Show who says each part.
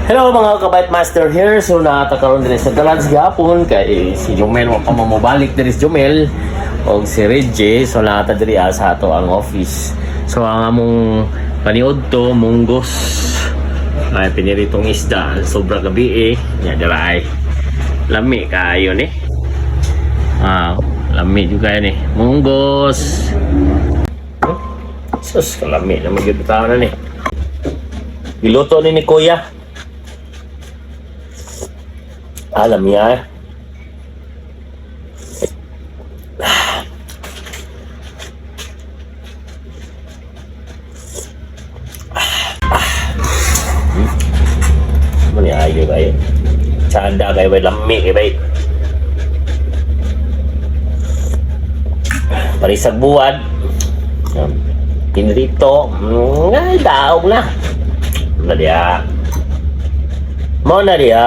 Speaker 1: Hello, mga kabite master here. So natakaroon din sa Dalads gapon kay si Jumel wa pa mamobalik diri, si Jumel og si Reggie. So nata diri sa ato ang office. So ang among paniud to, munggos. Ay, piniritong isda, sobra gabi eh. Nya dira ay. Lami kaayo ni. Ah, lami jud kayo ni. Munggos. Sus, kalami naman gyud tao na ni. Giluto ni ni Kuya. Alam niya. Ano niya ayo kayo? Tsanda kayo ba? Lami kayo ba? Parisag buwan. Pinrito. Ay, daog na. Ano diya? Mo na diya.